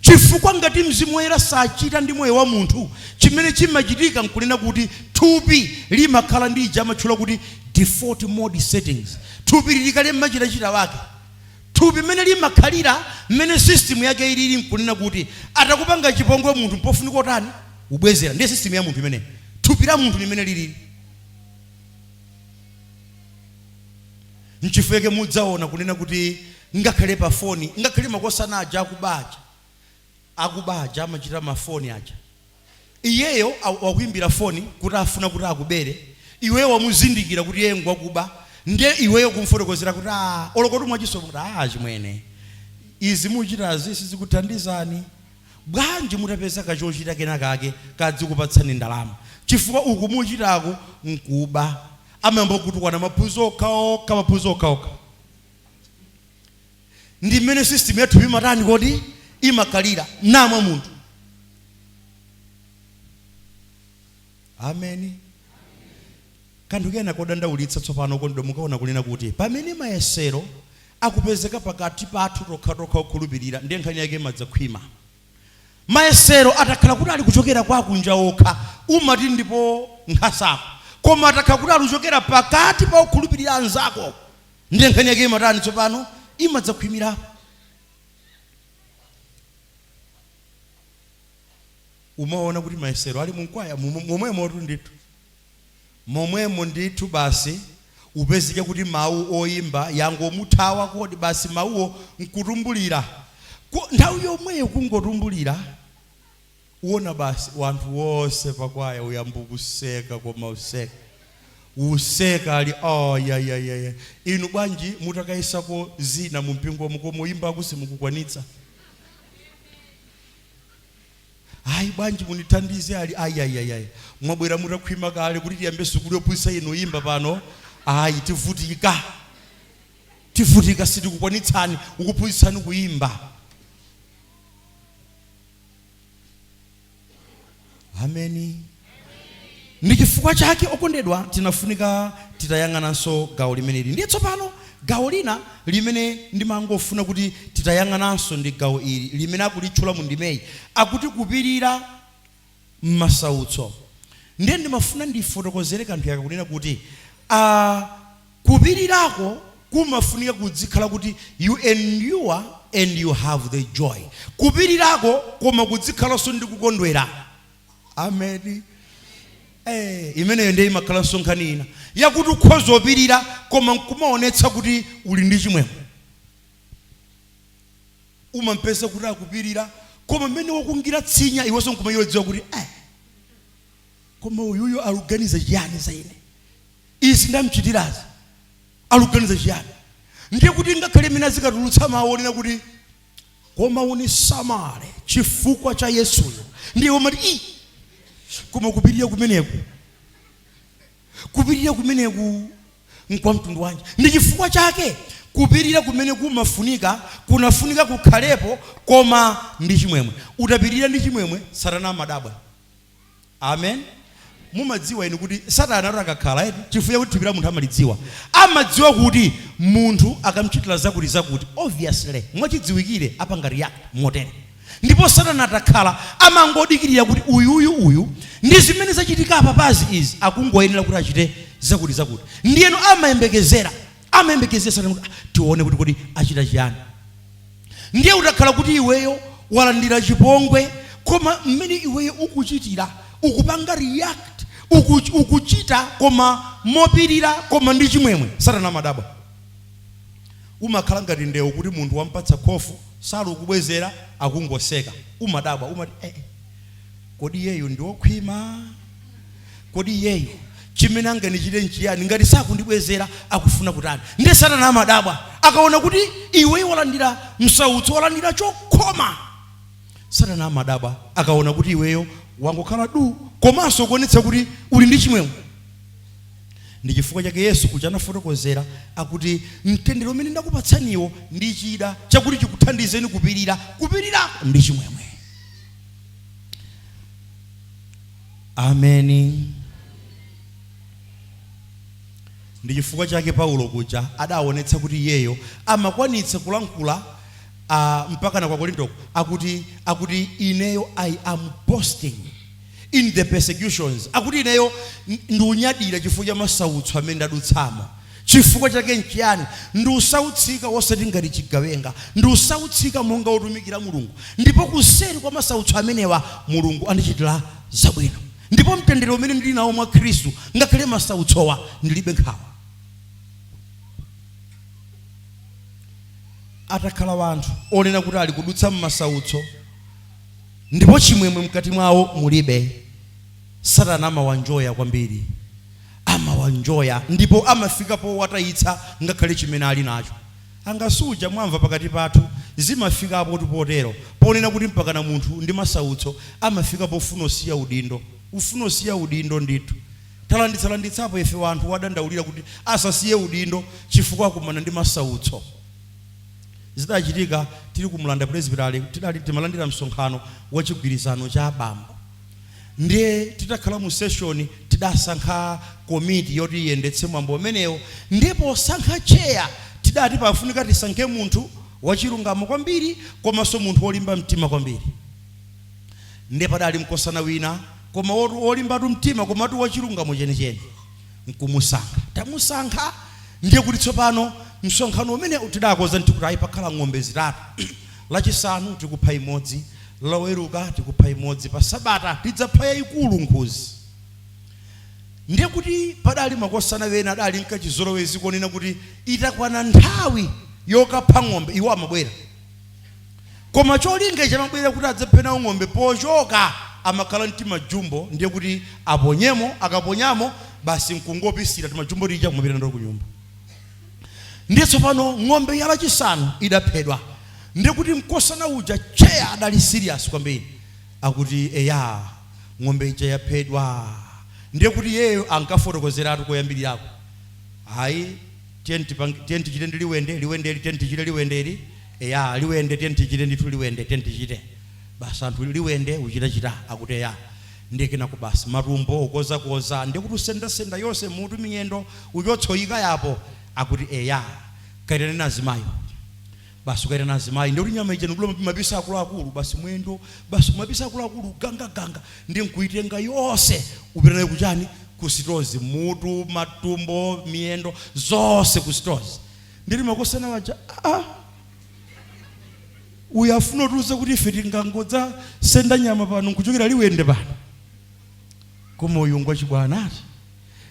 Speaker 2: chifukwa ngati Mzimu Woyera sachita ndi moyo wa munthu, chimene chimachitika nkunena kuti thupi limakhala ndi ija amatchula kuti default mode settings. Thupi lilikale mmachitachita wake. Thupi mmene limakhalira, mmene system yake ilili, nkunena kuti atakupanga chipongwe munthu mpofunika otani, ubwezera. Ndiye system ya munthu imeneyi, thupi la munthu limene lilili. Nchifukwa mudzaona kunena kuti ngakhale pa foni, ngakhale makosana aja akubaja, akubaja amachita mafoni aja, iyeyo wakuimbira foni kuti afuna kuti akubere, iweyo wamuzindikira kuti iye ngwakuba, ndiye iweyo kumfotokozera kuti a olokoti mwachisomo kuti a chimwene, izi muchitazi sizikuthandizani, bwanji mutapeza kachochita kena kake kadzikupatsani ndalama, chifukwa uku muchitaku nkuba. Amayamba kutukwana maphunzo okhaokha, maphunzo okhaokha. Ndi mmene system yathu imatani kodi, imakhalira namwa munthu. Ameni. Kanthu kena kodandaulitsa tsopano, kondedwa, mukaona kunena kuti pamene mayesero akupezeka pakati pathu tokhatokha okhulupirira, ndiye nkhani yake imadzakhwima. Mayesero atakhala kuti ali kuchokera kwa akunja okha, umati ndipo nkhasako, koma atakhala kuti ali kuchokera pakati pa okhulupirira anzako, ndiye nkhani yake imatani tsopano, imadzakhwimirapo. Umaona kuti mayesero ali munkwaya momwemo tu ndithu, momwemo ndithu, basi upezeke kuti mawu oyimba yangomuthawa kodi, basi mawuwo nkutumbulira nthawi yomweyo, kungotumbulira, uwona basi wanthu wonse pakwaya uyamba kuseka, koma useka useka ali oh, ya, ya, ya, ya. Inu bwanji mutakayesako zina mu mpingomo, koma oyimbaku simukukwanitsa? Ayi, bwanji munithandize? Ali ayi, mwabwera mutakhwima kale kuti tiyambe sukulu yophunzitsa inu imba pano. Ayi, tivutika, tivutika, sitikukwanitsani ukuphunzitsani kuyimba. Ameni. Ndi chifukwa chake, okondedwa, tinafunika titayang'ananso gawo limeneli. Ndiye tsopano gawo lina limene ndimangofuna kuti titayang'ananso ndi gawo ili limene akulitchula mu ndimeyi, akuti kupirira m'masautso. Ndiye ndimafuna ndifotokozere kanthu yaka kunena kuti kupirirako kumafunika kudzikhala kuti you endure and you have the joy. Kupirirako koma kudzikhalanso ndi kukondwera. Ameni. Imeneyo ndiye imakhalanso nkhani ina yakuti ukhoza opirira koma nkumaonetsa kuti uli ndi chimwemwe. Umampeza kuti akupirira, koma mmene wakungira tsinya iwenso nkumayidziwa kuti koma uyuyo aluganiza chiyani za ine? Izi ndamchitirazi aluganiza chiyani? Ndiye kuti ngakhale mmene azikatulutsa mawu onena kuti koma unisamale chifukwa cha Yesuyo, ndiye umati i koma kupirira kumeneku, kupirira kumeneku nkwa mtundu wanji? Ndi chifukwa chake kupirira kumene kumafunika, kunafunika kukhalepo koma ndi chimwemwe. Utapirira ndi chimwemwe, Satana amadabwa. Amen. Mumadziwa inu kuti Satana akakhala eti, chifukwa kuti thupi la munthu amalidziwa, amadziwa kuti munthu akamchitira zakuti zakuti, obviously, mwachidziwikire, apanga react motere. Ndipo Satana atakhala amangodikirira kuti uyuyu uyu ndi zimene zachitika apapazi izi akungoyenera kuti achite zakuti zakuti. Ndiyeno amayembekezera Satana kuti, "Ah, tione kuti kodi achita chiyani." Ndiye utakhala kuti iweyo walandira chipongwe, koma mmene iweyo ukuchitira, ukupanga react, ukuchita koma mopirira, koma ndi chimwemwe, Satana amadabwa. Umakhala ngati ndewu, kuti munthu wampatsa khofu, sali ukubwezera, akungoseka. Umadabwa, umati, "Eh, eh, kodi iyeyo ndi wokhwima? Kodi iyeyo chimene anganichite nchiyani? Ngati sakundibwezera, akufuna kutani?" Ndiye Satana amadabwa akaona kuti iwe walandira msautso, walandira chokhoma. Satana amadabwa akaona kuti iweyo wangokhala du, komanso kuonetsa kuti uli ndi chimwemwe. Ndi chifukwa chake Yesu kuja anafotokozera akuti, "Mtendere umene ndakupatsaniwo ndi chida chakuti chikuthandizeni kupirira, kupirira ndi chimwemwe." Ameni. Ndi chifukwa chake Paulo kuja adaonetsa kuti iyeyo amakwanitsa kulankhula mpaka na kwa Korintoko akuti, "Ineyo I am boasting in the persecutions." Akuti, "Ineyo ndiunyadira chifukwa cha masautso amene ndadutsamo. Chifukwa chake nchiyani? Ndiusautsika wosati ngati chigawenga, ndiusautsika monga wotumikira Mulungu, ndipo kuseri kwa masautso amenewa Mulungu andichitira zabwino, ndipo mtendere umene ndili nawo mwa Khristu, ngakhale masautsowa, ndilibe nkhawa." Atakhala wanthu onena kuti ali kudutsa m'masautso ndipo chimwemwe mkati mwawo mulibe, Satana amawanjoya kwambiri, amawanjoya, ndipo amafika powatayitsa ngakhale chimene ali nacho. Angasuja mwamva pakati pathu zimafikapo potero ponena kuti mpakana munthu ndi masautso amafika pofuna usiya udindo, ufuna usiya udindo ndithu. Talanditsalanditsapo ife wanthu wadandaulira kuti asasiye udindo chifukwa akumana ndi masautso. Zidachitika tili ku Mlanda Presbytery, tidali timalandira msonkhano wa chigwirizano cha abambo. Ndiye titakhala mu session, tidasankha komiti yoti iyendetse mwambo umenewo. Ndiye posankha chair, tidati pafunika tisankhe munthu wachilungamo kwambiri, komanso munthu wolimba mtima kwambiri. Ndiye padali mkosana wina, koma wolimbatu mtima, komatu wachilungamo chenicheni, nkumusankha. Tamusankha, ndiye kuti tsopano msonkhano umene tidakoza ndithu kuti ayi, pakhala ng'ombe zitatu: Lachisanu tikupha imodzi, Loweruka tikupha imodzi, pa Sabata tidzapha yayikulu nkhuzi. Ndiye kuti padali makosana wena adali nkachizolowezi konena kuti itakwana nthawi yokapha ng'ombe, iwo amabwera, koma cholinga ichi amabwera kuti adzaphe nawo ng'ombe, pochoka amakhala mtima jumbo. Ndiye kuti aponyemo, akaponyamo basi nkungopisira timajumbo tija kumapita ndo kunyumba. Ndiye tsopano ng'ombe ya Lachisanu idaphedwa. Ndiye kuti mkosana uja, chair, adali serious kwambiri, akuti, "Eya, ng'ombe ija yaphedwa." Ndiye kuti iyeyo ankafotokozeratu koyambirirako, "Hayi, tiyeni tichite ndi liwende, liwendeli, tiyeni tichite liwendeli. Eya, liwende, tiyeni tichite ndithu liwende, tiyeni tichite basi anthu liwende uchitachita." Akuti, "Eya." Ndiye kenako basi matumbo ukozakoza, ndiye kuti usendasenda yonse, mutu, miyendo, uchotsa, yapo. Akuti, "Eya, kaitane azimayi." Basi ukaitana azimayi, ndiye kuti nyama ija nikula mapisi akuluakulu, basi mwendo, basi mapisi akuluakulu, gangaganga. Ndiye nkuitenga yonse, upita nayo kuchani? Kusitozi. Mutu, matumbo, miyendo, zonse kusitozi. Ndili makosana waja, "Ah, uyu afuna kutiuza kuti ife tingangodza senda nyama pano nkuchokera Liwende pano? Koma uyu ngwachibwana ati."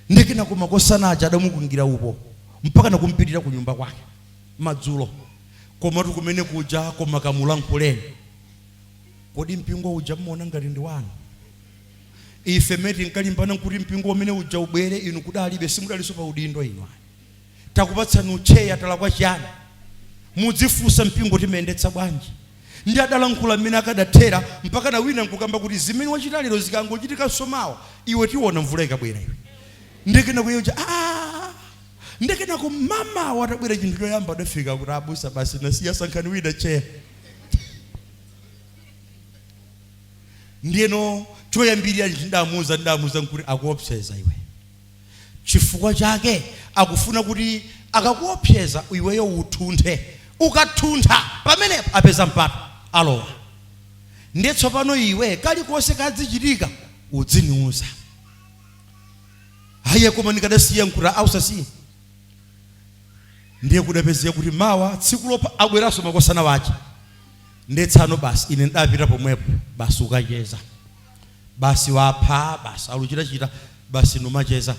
Speaker 2: Ndikena kumakosana aja adamukungira upo mpaka nakumpitirira ku nyumba kwake madzulo. Komatu kumene kuja, koma kamulankhuleni, "Kodi mpingo uja mmaona ngati ndi wanu? Ife mmene tinkalimbana nkuti mpingo umene uja ubwere, inu kudalibe, simudalinso pa udindo inu ayi. Takupatsani ucheya, talakwa chiyani? Mudzifunsa mpingo timayendetsa bwanji?" Ndi adalankhula mmene akadathera, mpaka na wina nkukamba kuti, "Zimene wachita lero zikangochitikanso mawa, iwe tiona mvula ikabwera iwe." Ndikena kuyoja, "Ah." Ndikenako mama watabwera, chinthu choyamba adafika kuti, "Abusa, basi nasiya, sankhani wina chair." Ndiyeno choyambirira ndamuuza nkuti akuopseza iwe. Chifukwa chake akufuna kuti akakuopseza iweyo uthunthe. Ukathuntha pamenepo apeza mpata alowa. Ndiye tsopano iwe kalikonse kadzichitika udziniuza. Aye, koma ndikadasiya nkuti ausasiye. Ndiye kudapezeka kuti mawa tsiku lopha abweranso makosana wache. Ndiye tsano basi ine ndapita pomwepo basi ukacheza. Basi wapha basi aluchitachita basi numacheza.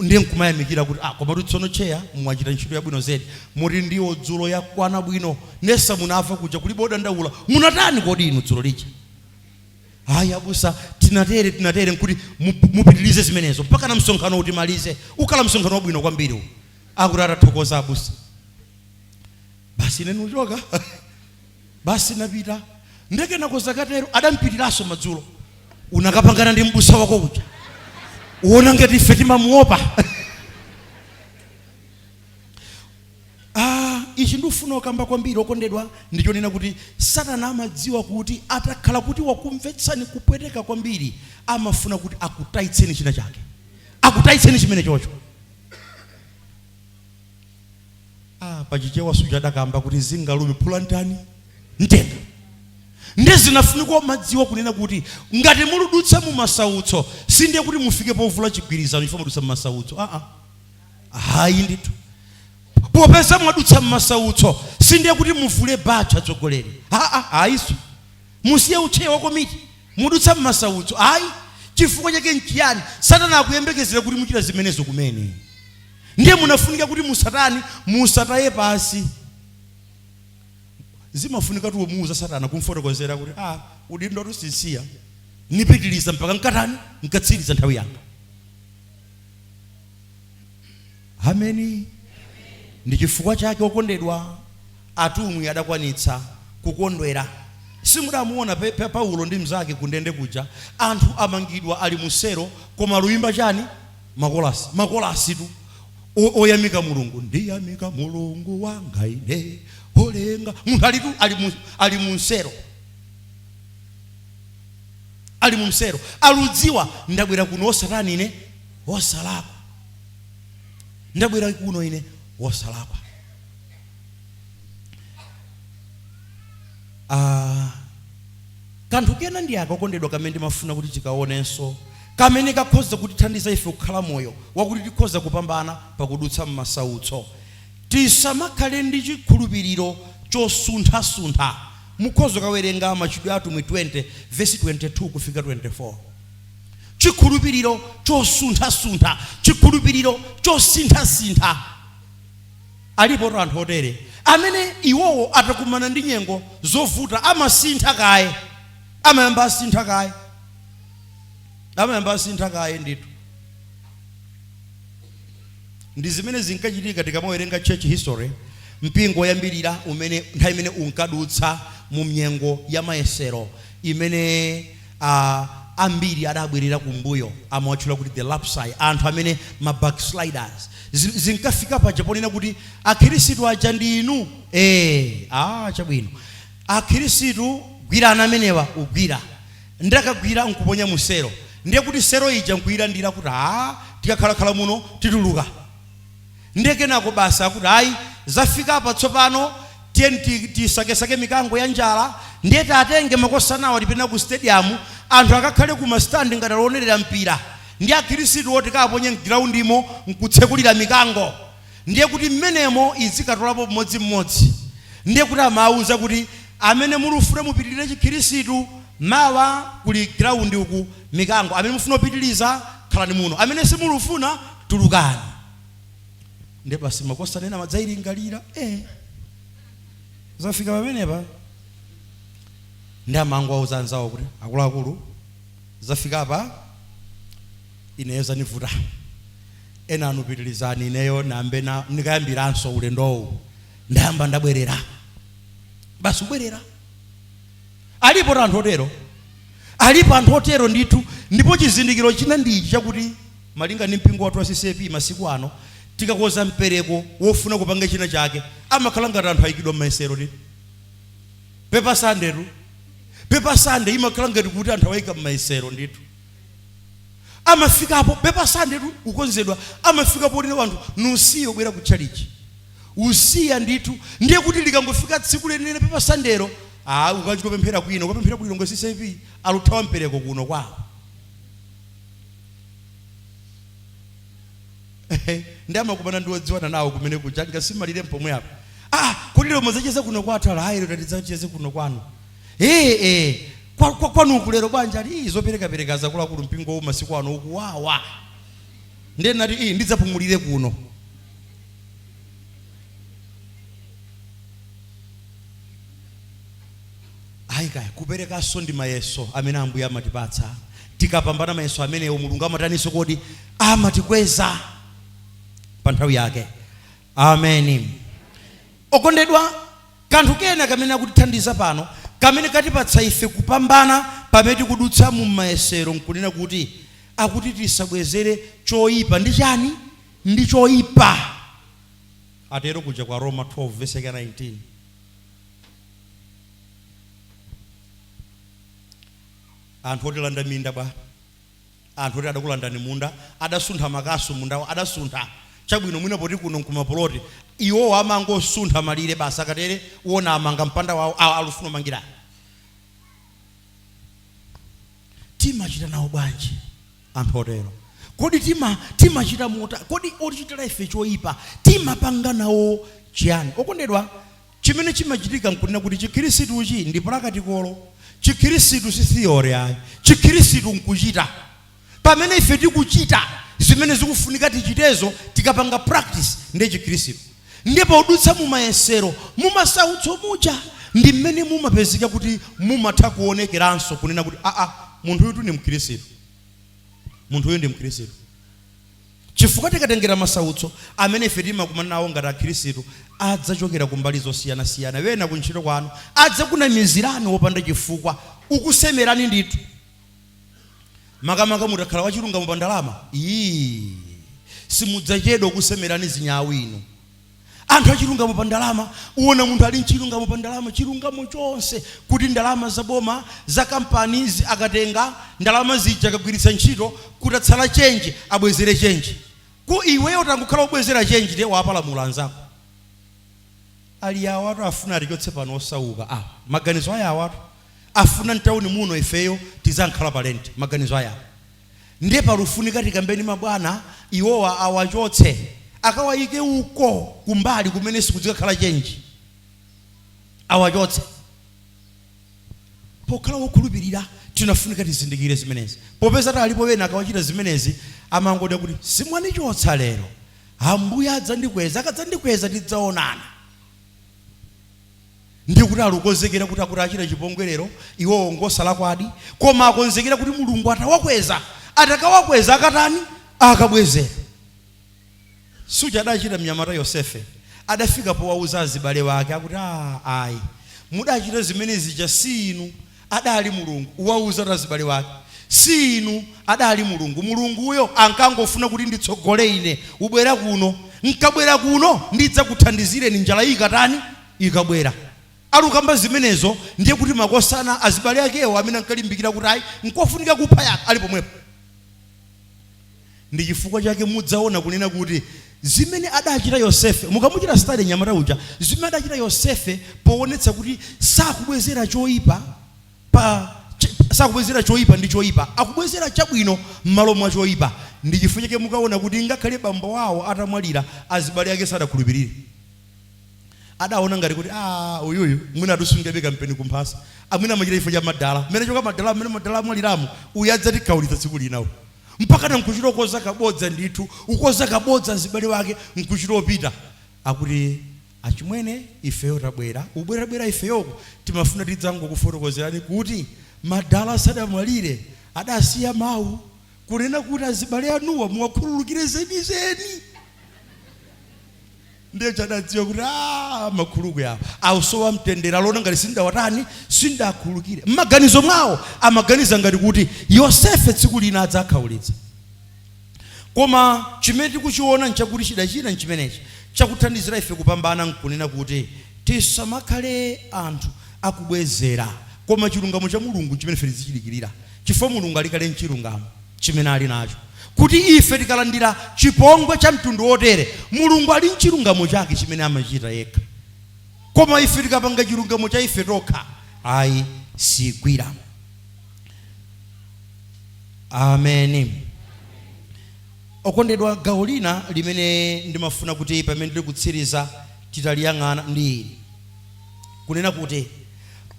Speaker 2: Ndiye nkumayamikira kuti koma tsono cheya mwachita ntchito yabwino zedi. Muti ndiwo dzulo yakwana bwino. Nesa munamva kuja kulibe odandaula. Munatani kodi inu dzulo lija? Ayi abusa, tinatere tinatere nkuti mupitilize zimenezo mpaka na msonkhano utimalize. Ukhala msonkhano wabwino kwambiri uwu. Akuti atathokoza abusa. Basi ine nuchoka. Basi napita. Ndeke nakoza katero adampitiranso madzulo. Unakapangana ndi mbusa wako uja. Uona ngati ife timamuopa. Ichi ndifuna kukamba kwambiri okondedwa, ndichonena kuti Satana amadziwa kuti atakhala kuti wakumvetsani kupweteka kwambiri, amafuna kuti akutayitseni china chake. Akutayitseni chimene chocho. Pachichewa suchadakamba kuti zingalume phula ndani mtenga. Ndi zinafunika madziwa kunena kuti ngati muludutsa mu masautso sindiye kuti mufike povula chigwirizano chifukwa mwadutsa mu masautso. Hayi ndithu. Popeza mwadutsa mu masautso sindiye kuti muvule bacha atsogoleri. Ayiso. Musiye utcheya wa komiti. Mudutsa mu masautso. Ayi. Chifukwa chake nchiyani? Satana akuyembekezera kuti muchita zimenezo kumene. Ndiye munafunika kuti musatani, musataye pasi. Zimafunika tuomuuza Satana kumfotokozera kuti udindo tusinsiya. Nipitiliza mpaka nkatani, nkatsiriza nthawi yanga. Ameni. Ndi chifukwa chake okondedwa atumwi adakwanitsa kukondwera. Simudamuona Paulo ndi mzake kundende kuja, anthu amangidwa ali musero koma luyimba chani? Makolasi. Makolasi tu. Oyamika Mulungu. Ndiyamika Mulungu wanga ine olenga. Munthu alitu ali munsero. Ali mumsero. Aludziwa ndabwera kuno osatani ine osalakwa. Ndabwera kuno ine osalakwa. Kanthu kena ndi aka okondedwa kamene ndimafuna kuti tikaonenso, kamene kakhoza kutithandiza ife kukhala moyo wakuti tikhoza kupambana pakudutsa m'masautso. Tisamakhale ndi chikhulupiriro chosunthasuntha. Mukhoza kawerenga Machitidwe Atumwi 20 verse 22 kufika 24. Chikhulupiriro chosunthasuntha, chikhulupiriro chosinthasintha. Alipo anthu otere amene iwowo atakumana ndi nyengo zovuta amasintha kaye. Amayamba asintha kaye. Amayamba asintha kaye ndithu. Ndi zimene zinkachitika tikamawerenga church history, mpingo woyambirira umene nthawi imene unkadutsa mu mnyengo ya mayesero imene ambiri adabwerera kumbuyo, amawatchula kuti the lapsi, anthu amene ma backsliders. Zinkafika paja ponena kuti akhristu aja ndi inu. Chabwino. Akhristu gwirana amenewa ugwira. Ndakagwira nkuponya musero. Ndiye kuti sero ija nkuyilandira kuti tikakhalakhala muno tituluka. Ndiye kenako basi akuti ayi zafika apa tsopano tiye tisakesake mikango ya njala, ndiye tatenge makosanawa tipita ku stadium, anthu akakhale ku mastandi ngati alionerera mpira, ndi akhristu oti kaponye mgroundimo nkutsekulira mikango. Ndiye kuti mmenemo izikatolapo mmodzimmodzi. Ndiye kuti amawuza kuti amene mulufuna mupitirire chikhristu mawa kuli ground uku mikango, amene mufuna kupitiriza khalani muno, amene simulufuna tulukani. Ndiye basi makosana ena amadzayilingalira, zafika pamenepa. Ndi amango auza anzawo kuti akuluakulu zafika apa, ineyo zanivuta, ena anupitirizani, ineyo nambe na ndikayambiranso ulendowu, ndayamba ndabwerera basi ubwerera. Alipo anthu otero, alipo anthu otero ndithu. Ndipo chizindikiro china ndi ichi chakuti malinga ndi mpingo wathu wa CCAP masiku ano, tikakoza mpereko wofuna kupanga china chake amakhala ngati anthu ayikidwa m'mayesero ndi Paper Sunday tu. Paper Sunday imakhala ngati kuti anthu awayika m'mayesero ndithu. Amafikapo Paper Sunday tu kukonzedwa, amafikapo kuti anthu nusiye kubwera ku tchalitchi, usiya ndithu. Ndiye kuti likangofika tsiku lenileni Paper Sundaylo, ah, ukachikopemphera kwina, ukapemphera ku Lilongwe CCAP, aluthawa mpereko kuno kwawo. Ndi amakumana ndi odziwana nawo kumene kuja, ngasimalire mpomwe apo. Ah, kodi lero mudzacheza kuno kwathu? Ala, ayi, lero tidzacheze kuno kwanu. Ee, ee, kwanuku lero bwanji? Ali, "Ii, zoperekapereka zakuluakulu, mpingo uwu masiku ano ukuwawa, ndiye nati ii ndidzapumulire kuno." Ayi kaya, kuperekanso ndi mayeso amene Ambuye amatipatsa. Tikapambana mayeso amenewo, Mulungu amataninso kodi? Amatikweza pa nthawi yake. Ameni. Okondedwa, kanthu kena kamene akutithandiza pano, kamene katipatsa ife kupambana pamene tikudutsa mu mayesero, nkunena kuti akuti tisabwezere choyipa ndi chani? Ndi choyipa. Atero kuja kwa Roma 12 verse 19. Anthu otilanda minda bwa? Anthu oti adakulandani munda, adasuntha makasu mundawo, adasuntha. Chabwino, mwina poti kuno nkumapoloti, iwowo amangosuntha malire basi. Akatere uwona amanga mpanda wawo, awa alufuna umangira. Timachita nawo bwanji anthu otero? Kodi timachita mota? Kodi otichitira ife choyipa timapanga nawo chiyani? Okondedwa, chimene chimachitika nkunena kuti Chikhristuchi ndi practical. Chikhristu si theory ayi. Chikhristu nkuchita. Pamene ife tikuchita zimene zikufunika tichitezo, tikapanga practice, ndiye Chikhristu. Ndiye podutsa mumayesero, mumasautso muja, ndi mmene mumapezeka kuti mumatha kuonekeranso kunena kuti aa, munthu uyutu ndi Mkhristu, munthu uyu ndi Mkhristu. Chifukwa tikatengera masautso amene ife timakumana nawo ngati Akhristu, adzachokera ku mbali zosiyanasiyana. Wena kuntchito kwanu adzakunamizirani wopanda chifukwa, ukusemerani ndithu. Makamaka mutakhala wachilungamo pa ndalama, ii, simudzachedwa kusemerani zinyawu inu. Anthu achilungamo pa ndalama, uwona munthu ali mchilungamo pa ndalama, chilungamo chonse, kuti ndalama za boma, za kampani akatenga ndalama zija akagwiritsa ntchito, kutatsala chenji abwezere chenji. Ku iweyo utangokhala ubwezera chenji, ndiye wapalamula anzako. Ali awatu afuna atichotse pano osauka. Ah, maganizo aya awatu afuna mtawuni muno ifeyo tizankhala pa rent. Maganizo aya ndiye palufunika tikambeni mabwana, iwowa awachotse, akawayike uko kumbali kumene sikudzikakhala chenji, awachotse. Pokhala wokhulupirira tinafunika tizindikire zimenezi, popeza talipo wena akawachita zimenezi amangoda kuti simwanichotsa lero, Ambuye adzandikweza, akadzandikweza tidzaonana. Ndiye kuti alukonzekera kuti akuti achita chipongwe lero, iwowo ngosalakwadi, koma akonzekera kuti Mulungu atawakweza, atakawakweza akatani? Akabwezera. Suja adachita mnyamata Yosefe, adafika powauza azibale wake akuti, ah, ayi, mudachita zimene zija si inu, adali Mulungu. Uwauza azibale wake, si inu, adali Mulungu. Mulunguyo ankangofuna kuti nditsogole ine, ubwera kuno, nkabwera kuno ndidzakuthandizireni njala ikatani? Ikabwera. Alukamba zimenezo, ndiye kuti makosana azibale akewo amene ankalimbikira kuti ayi, nkofunika kupha yake, ali pomwepo. Ndi chifukwa chake mudzaona kunena kuti zimene adachita Yosefe, mukamuchita study nyamata uja, zimene adachita Yosefe poonetsa kuti sakubwezera choyipa pa sakubwezera choyipa ndi choyipa, akubwezera chabwino m'malo mwa choyipa. Ndi chifukwa chake mukaona kuti ngakhale bambo wawo atamwalira, azibale ake sadakhulupirire. Adaona ngati kuti ah, uyuyu mwina atusungabe kampeni kumphasa, amwina amachita chifukwa cha madala mmene choka madala, mmene madala amwaliramo, uyu adzatikhawulitsa tsiku lina uyu. Mpaka na nkuchita ukoza kabodza ndithu, ukoza kabodza azibale wake, nkuchita opita akuti, achimwene, ifeyo tabwera, ubwerabwera ifeyoko timafuna tidzangokufotokozerani kuti madala asadamwalire adasiya mawu kunena kuti azibale anuwa muwakhululukire zenizeni. Ndiye chadadziwa kuti ah, makhuluku yawo awusowa mtendere, alona ngati sindawatani, sindakhululukire. M'maganizo mwawo amaganiza ngati kuti Yosefe tsiku lina adzakhaulitsa. Koma chimene tikuchiona nchakuti chida china nchimenechi chakuthandizira ife kupambana, nkunena kuti tisamakhale anthu akubwezera. Koma chilungamo cha Mulungu chimene ife tizichilikirira, chifukwa Mulungu ali kale mchilungamo chimene ali nacho, kuti ife tikalandira chipongwe cha mtundu wotere, Mulungu ali mchilungamo chake chimene amachita yekha. Koma ife tikapanga chilungamo cha ife tokha, ayi, sigwira. Ameni. Okondedwa, gawo lina limene ndimafuna kuti pamene ndili kutsiriza titaliyang'ana ndi ili, kunena kuti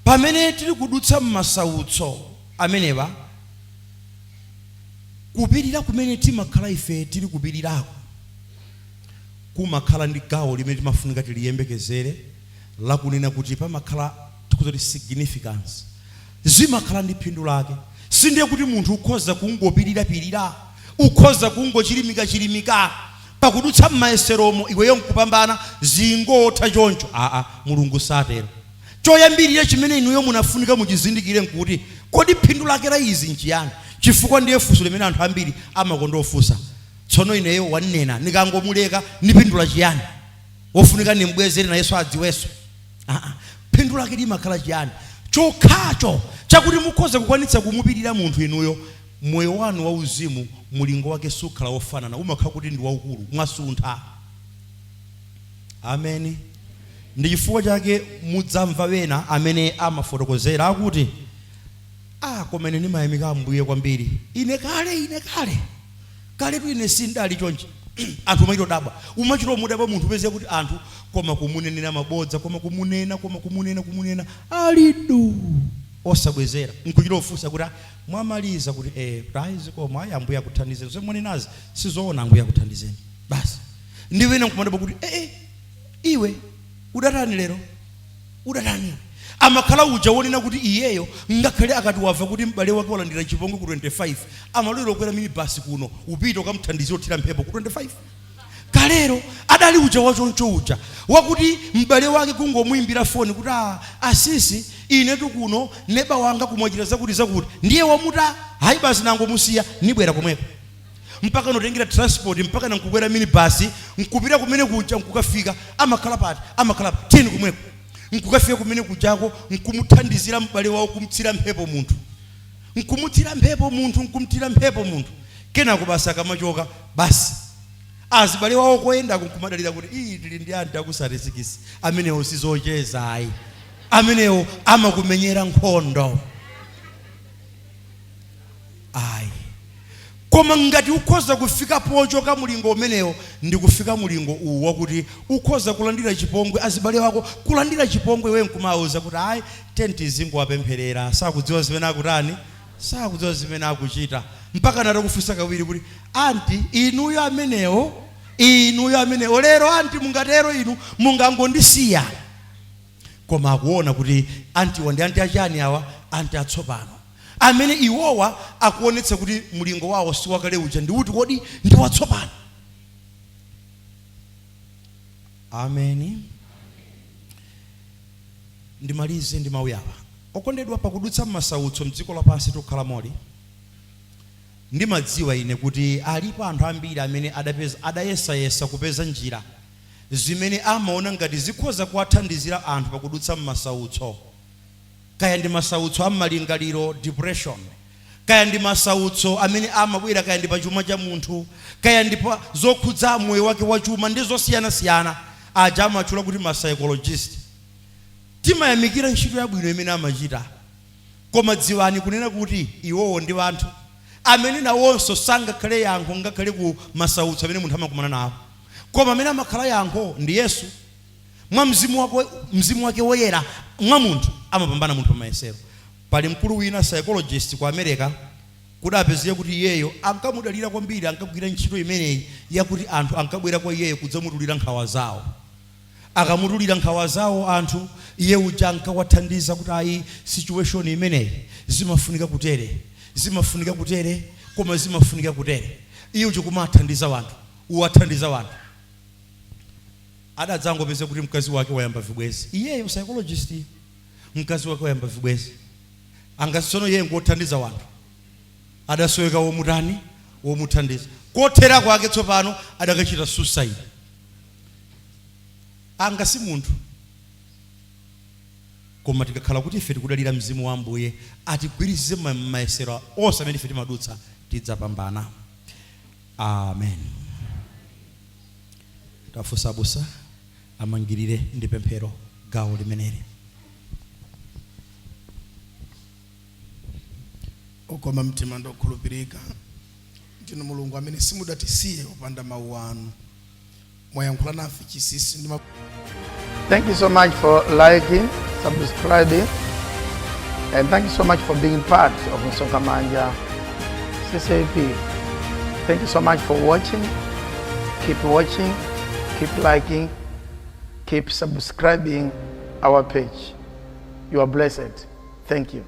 Speaker 2: pamene tili kudutsa m'masautso amenewa, kupirira kumene timakhala ife tili kupirirako kumakhala ndi gawo limene timafunika tiliyembekezere, lakunena kuti pamakhala tikuzoti significance, zimakhala ndi phindu lake. Sindiye kuti munthu ukhoza kungopirirapirira, ukhoza kungochilimikachilimika pakudutsa m'mayeseromo, iweyo nkupambana, zingotha choncho. Aa, Mulungu satero. Choyambirira chimene inuyo munafunika muchizindikire nkuti, kodi phindu lake la izi nchiyani? Chifukwa ndiye funso limene anthu ambiri amakonda ofunsa. Tsono ineyo wanena, nikangomuleka nipindula chiyani? Wofunika nimbwezere nayenso adziwenso. Aa, phindu lake limakhala chiyani? Chokhacho chakuti mukhoza kukwanitsa kumupirira munthu inuyo, moyo wanu wauzimu mulingo wake sukhala wofanana, umakhala kuti ndi waukulu, mwasuntha. Ameni. Ndi chifukwa chake mudzamva wena amene amafotokozera akuti, "Ah, koma ine ndimayamika Ambuye kwambiri. Ine kale, ine kale kaletu ine sindali chonchi." Anthu umachita odabwa, umachita omudabwa munthu, upeze kuti anthu koma kumunenera mabodza, koma kumunena, koma kumunena, kumunena, alidu osabwezera. Nkuchita ofunsa kuti, "Ah, mwamaliza?" Kuti, "Eh." Kuti, "Ayi, zikomo, ayi, Ambuye akuthandizeni, zomwe mwanenazi sizoona, Ambuye akuthandizeni." Basi. Ndi wina nkumadabwa kuti, "Eh, iwe udatani lero, udatani?" Amakhala uja wonena kuti iyeyo ngakhale akati wamva kuti m'bale wake walandira chipongwe ku 25, amalolera kukwera minibasi kuno upite ukamuthandizire uthira mphepo ku 25. Kalero adali uja wachoncho uja wakuti m'bale wake kungomuimbira foni kuti, "Ah, asisi, inetu kuno neba wanga kumwachita zakuti zakuti," ndiye wamuta, "Hayi, basi, nangomusiya, nibwera komweko." Mpaka notengera transport, mpaka nankukwera minibasi nkupita kumene kuja, nkukafika, amakhala pati, amakhala pati, tiyeni komweko. Nkukafika kumene kujako, nkumuthandizira m'bale wawo, kumtsira mphepo munthu, nkumuthira mphepo munthu, nkumthira mphepo munthu. Kenako basi, akamachoka basi, azibale wawo koyendako nkumadalira kuti, "Iyi tili ndi anthu aku 36 amenewo, sizocheza ayi, amenewo amakumenyera nkhondo." Ayi, koma ngati ukhoza kufika pochoka mulingo umenewo ndi kufika mulingo uwu wakuti ukhoza kulandira chipongwe, azibale wako kulandira chipongwe, iwe nkumawuza kuti, "Ayi, tenti zingowapempherera, sakudziwa zimene akutani, sakudziwa zimene akuchita," mpaka natakufunsa kawiri kuti, "Anti, inuyo amenewo, inuyo amenewo lero, anti, mungatero inu, mungangondisiya?" Koma akuona kuti antiwa ndi anti achani awa, anti atsopano amene iwowa akuonetsa kuti mlingo wawo si wakale uja. Ndi uti kodi? Ndi watsopano. Ameni. Ndimalize ndi mawu awa. Okondedwa, pakudutsa m'masautso mdziko lapansi tikukhala moli, ndimadziwa ine kuti alipo anthu ambiri amene adapeza, adayesayesa kupeza njira zimene amaona ngati zikhoza kuwathandizira anthu pakudutsa m'masautso, kaya ndi masautso ammalingaliro, depression, kaya ndi masautso amene amabwera kaya ndi pa chuma cha munthu, kaya ndi pa zokhudza moyo wake wa chuma ndi zosiyanasiyana, aja amatchula kuti ma psychologist. Timayamikira ntchito yabwino imene amachita, koma dziwani kunena kuti iwowo ndi anthu amene nawonso sangakhale yankho ngakhale ku masautso amene munthu amakumana nawo. Koma amene amakhala yankho ndi Yesu mwa mzimu wake, mzimu wake woyera mwa munthu, amapambana munthu pamayesero. Pali mkulu wina psychologist ku America, kudapezeka kuti iyeyo ankamudalira kwambiri, ankagwira ntchito imeneyi yakuti anthu ankabwera kwa iyeyo kudzamutulira nkhawa zawo. Akamutulira nkhawa zawo anthu, iye uja ankawathandiza kuti, "Ayi, situation imeneyi zimafunika kutere, zimafunika kutere, koma zimafunika kutere." Iye uja kumathandiza wanthu, uwathandiza wanthu. Adadzangopeza kuti mkazi wake wayamba vibwezi. Iyeyo psychologist, mkazi wake wayamba vibwezi. Angatsono iye ngothandiza wanthu, adasoweka womutani, womuthandiza. Kothera kwake tsopano adakachita suicide. Anga si munthu? Koma Koma tikakhala kuti ife tikudalira Mzimu wa Ambuye atigwirizize mayesero onse amene ife timadutsa, tidzapambana. Amen. Tafunsa abusa amangirire ndi pemphero gawo limeneli.
Speaker 1: Okoma mtima ndi okhulupirika ndinu Mulungu amene simudatisiye opanda mawu anu. Mwayankhula nafe chinsinsi ndi Thank you so much for liking, subscribing, and thank you so much for being part of Msonkhamanja CCAP. Thank you so much for watching. Keep watching, keep liking, keep subscribing our page. You are blessed. Thank you.